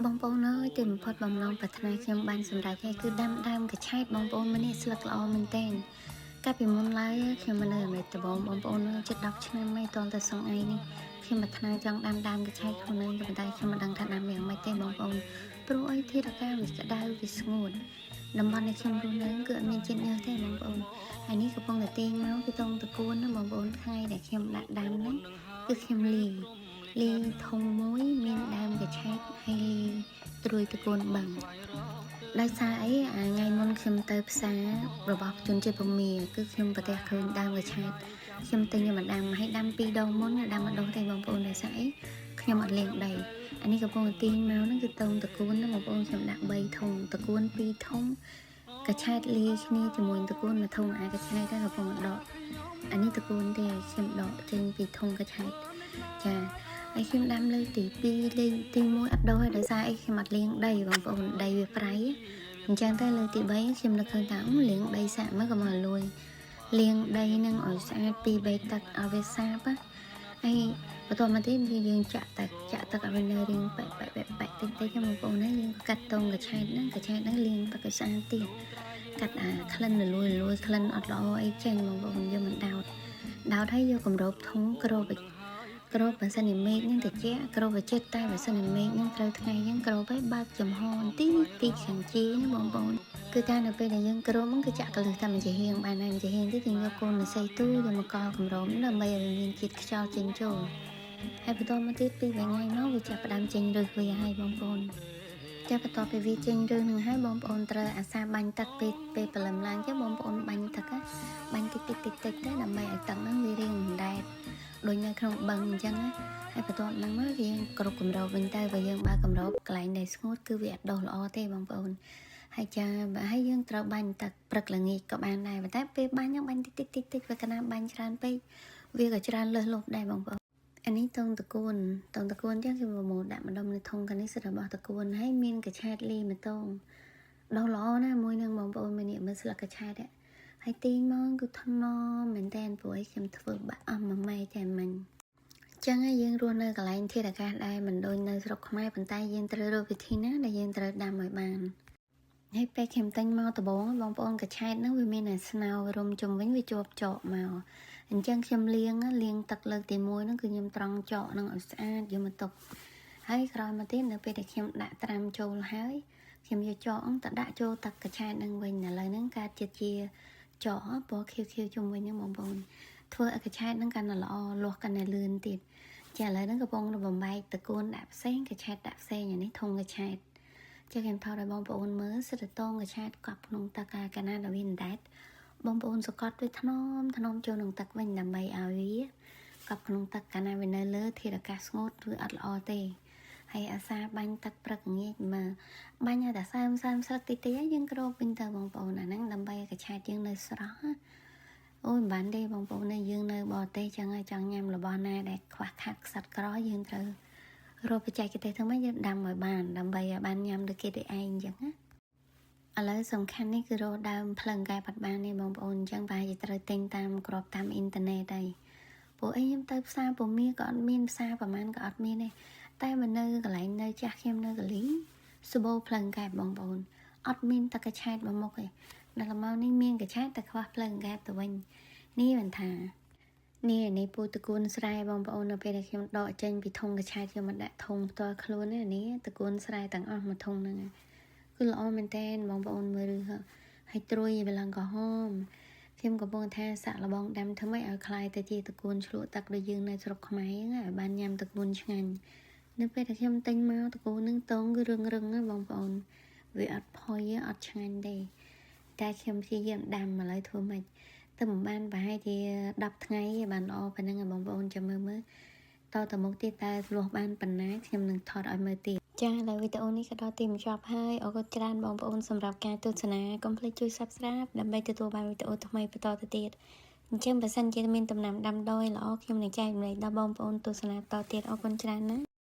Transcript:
បងប្អូនអើយទីបំផុតបំណងប្រាថ្នាខ្ញុំបានសម្រេចហើយគឺដាំដើមកឆែតបងប្អូនម្នាក់ស្លឹកល្អមែនទែនកាលពីមុនឡើយខ្ញុំមកនៅអាមេរិកដំបូងបងប្អូនអើយជិត10ឆ្នាំហើយតតែសងឯងនេះខ្ញុំប្រាថ្នាចង់ដាំដើមកឆែតខ្លួនឯងក៏ប៉ុន្តែខ្ញុំមិនដឹងថាដាំយ៉ាងម៉េចទេបងប្អូនព្រោះអីធាតុអាកាសវាក្តៅវាស្ងួតតំបន់ដែលខ្ញុំរស់នៅគឺអត់មានជាតិញើសទេបងប្អូនហើយនេះកំពុងតែទាញមកគឺតងតកួនណាបងប្អូនថ្ងៃដែលខ្ញុំដាក់ដាំហ្នឹងគឺខ្ញុំលាយលាយធុងមួយមានដើមកឆែតហើយលាយត្រួយតកួនបឹងដោយសារអីអាថ្ងៃមុនខ្ញុំទៅផ្សាររបស់ជនជាតិពមាគឺខ្ញុំប្រទះឃើញដើមកឆែតខ្ញុំទិញយកមកដាំហើយដាំពីរដងមុនដាំម្ដងទេបងប្អូនដោយសារអីខ្ញុំអត់លាងដីអានេះកំពុងតែទាញមកហ្នឹងគឺតងតកួនណាបងប្អូនខ្ញុំដាក់3ធុងតកួន2ធុងកឆែតលាយគ្នាជាមួយតកួនមួយធុងអាកឆែតហ្នឹងកំពុងដកអានេះតកួនទេខ្ញុំដកចេញពីធុងកឆែតចាហើយខ្ញុំដាំលើកទី2លេខទី1អត់ដោះដោយសារអីខ្ញុំអត់លាងដីបងប្អូនដីវាប្រៃអញ្ចឹងទៅលើកទី3ខ្ញុំនឹកឃើញថាលាងដីសាក់មកក៏មកលួយលាងដីនឹងឲ្យស្អាតពី3ទឹកឲ្យវាសាបហើយបន្ទាប់មកទៀតគឺយើងចាក់ទឹកចាក់ទឹកឲ្យវានៅរៀងបែកបែកបែកបែកតិចតិចបងប្អូនណាយើងកាត់តងកឆែតហ្នឹងកឆែតហ្នឹងលាងទឹកឲ្យស្អាតទៀតកាត់អាក្លិនលួយលួយក្លិនអត់ល្អអីចេញបងប្អូនយកមិនដោតដោតហើយយកគម្របធុងគ្របគ្របបើសិនជាមេឃហ្នឹងតិចគ្របវាចិត្តតែបើសិនជាមេឃហ្នឹងត្រូវថ្ងៃហ្នឹងគ្របឲ្យបើកចំហបន្តិចតិចខាងជីណាបងប្អូនគឺថានៅពេលដែលយើងគ្របហ្នឹងគឺចាក់កលឹះតែមួយជាហៀងបានហើយមួយជាហៀងទៀតយើងយកកូនម្សៅទូយកមកកល់គម្របដើម្បីឲ្យវាមានជាតិខ្យល់ចេញចូលហើយបន្តមកទៀតពីរថ្ងៃមកវាចាប់ផ្ដើមចេញឫសវាហើយបងប្អូនចាបន្ទាប់ពីវាចេញឫសនឹងហើយបងប្អូនត្រូវអាសាបាញ់ទឹកពេលពេលព្រលឹមឡើងចឹងបងប្អូនបាញ់ទឹកបាញ់តិចតិចតិចតិចទៅដើម្បីឲ្យទឹកហ្នឹងវារៀងអណ្ដែតដូចនៅក្នុងបឹងអញ្ចឹងណាហើយបន្ទាប់ហ្នឹងមកយើងគ្រប់គម្របវិញទៅបើយើងបើគម្របកន្លែងដែលស្ងួតគឺវាអត់ដុះល្អទេបងប្អូនហើយចាបើហើយយើងត្រូវបាញ់ទឹកព្រឹកល្ងាចក៏បានដែរប៉ុន្តែពេលបាញ់ហ្នឹងបាញ់តិចតិចតិចតិចវាកណាបាញ់ច្រើនពេកវាក៏ច្រើនលើសលប់ដែរបងប្អូនអានេះតងតកួនតងតកួនចឹងគឺប្រមូលដាក់ម្ដុំនៅធុងកានេះសិតរបស់តកួនហើយមានកឆែតលីមួយតងដោះល្អណាស់មួយនឹងបងប្អូនមាននេះមើលស្លឹកកឆែតហើយទាញមកគឺថ្នមមែនតើព្រោះឯងខ្ញុំធ្វើបាក់អស់មួយម៉ែតែមិញចឹងហើយយើងរស់នៅកន្លែងធាតុអាកាសដែរមិនដូចនៅស្រុកខ្មែរប៉ុន្តែយើងត្រូវរកវិធីណាដែលយើងត្រូវដាំឲ្យបានហើយពេលខ្ញុំទិញមកដំបូងបងប្អូនកឆែតហ្នឹងវាមានអាស្នោរុំជុំវិញវាជាប់ចកមកអញ្ចឹងខ្ញុំលាងលាងទឹកលើកទី1ហ្នឹងគឺខ្ញុំត្រង់ចកហ្នឹងឲ្យស្អាតយកមកទុកហើយក្រោយមកទៀតនៅពេលដែលខ្ញុំដាក់ត្រាំចូលហើយខ្ញុំយកចកហ្នឹងទៅដាក់ចូលទឹកកឆែតហ្នឹងវិញឥឡូវហ្នឹងកើតជាជាចកពណ៌ខៀវខៀវជុំវិញហ្នឹងបងប្អូនធ្វើឲ្យកឆែតហ្នឹងកាន់តែល្អលាស់កាន់តែលឿនទៀតចាឥឡូវហ្នឹងកំពុងតែបំបែកតកួនដាក់ផ្សេងកឆែតដាក់ផ្សេងអានេះធុងកឆែតចាខ្ញុំថតឲ្យបងប្អូនមើលសិតតងកឆែតកប់ក្នុងទឹកកាលណាដែលវាអណ្ដែតបងប្អូនសកត់វាថ្នមថ្នមចូលក្នុងទឹកវិញដើម្បីឲ្យវាកប់ក្នុងទឹកកាលណាវានៅលើធាតុអាកាសស្ងួតឬអត់ល្អទេហើយអាសាបាញ់ទឹកព្រឹកងាកមកបាញ់ឲ្យតែសើមសើមស្លឹកតិចតិចហើយយើងគ្របវិញទៅបងប្អូនអាហ្នឹងដើម្បីឲ្យកឆែតយើងនៅស្រស់អូយមិនបានទេបងប្អូនយើងនៅបរទេសចឹងហើយចង់ញ៉ាំរបស់ណាដែលខ្វះខាតខ្សត់ក្រយើងត្រូវរកបច្ចេកទេសធ្វើម៉េចយើងដាំឲ្យបានដើម្បីឲ្យបានញ៉ាំដូចគេដូចឯងអញ្ចឹងណាឥឡូវសំខាន់នេះគឺរកដើមផ្លឹងកែបាត់បាននេះបងប្អូនអញ្ចឹងប្រហែលជាត្រូវទិញតាមក្របតាមអ៊ីនធឺណិតហើយពួកអីខ្ញុំទៅផ្សារពមាក៏អត់មានផ្សារប្រហែលក៏អត់មានដែរតែមកនៅកន្លែងនៅចាស់ខ្ញុំនៅកលីសបោផ្លឹងកែបបងប្អូនអត់មានតកឆែតមកមុខទេដល់មកនេះមានកឆែតតែខ្វះផ្លឹងកែបទៅវិញនេះមិនថានេះនេះពូតកួនស្រែបងប្អូននៅពេលដែលខ្ញុំដកចេញពីធុងកឆែតយកមកដាក់ធុងផ្ទាល់ខ្លួននេះតកួនស្រែទាំងអស់មួយធុងហ្នឹងគឺល្អមែនតើបងប្អូនមើលហើយត្រួយវាឡើងក្រហមខ្ញុំកំពុងថាសាក់លបងដាំធ្វើម៉េចឲ្យคล้ายទៅជាតកួនឆ្លក់ទឹកដូចយើងនៅស្រុកខ្មែរហ្នឹងឲ្យបានញ៉ាំតកួនឆ្ងាញ់នៅពេលដែលខ្ញុំទិញមកតកួននឹងតងគឺរឹងរឹងណាបងប្អូនវាអត់ផុយអត់ឆ្ងាញ់ទេតែខ្ញុំព្យាយាមដាំឥឡូវធ្វើម៉េចទៅមិនបានប្រហែលជា10ថ្ងៃបានល្អប៉ុណ្ណឹងបងប្អូនចាំមើលមើលតទៅមុខទៀតតើលាស់បានប៉ុណ្ណាខ្ញុំនឹងថតឲ្យមើលទៀតចាឥឡូវវីដេអូនេះក៏ដល់ទីបញ្ចប់ហើយអរគុណច្រើនបងប្អូនសម្រាប់ការទស្សនាកុំភ្លេចជួយ Subscribe ដើម្បីទទួលបានវីដេអូថ្មីបន្តទៅទៀតអញ្ចឹងបើសិនជាមានដំណាំដាំដុះល្អខ្ញុំនឹងចែករំលែកដល់បងប្អូនទស្សនាតទៀតអរគុណច្រើនណាស់។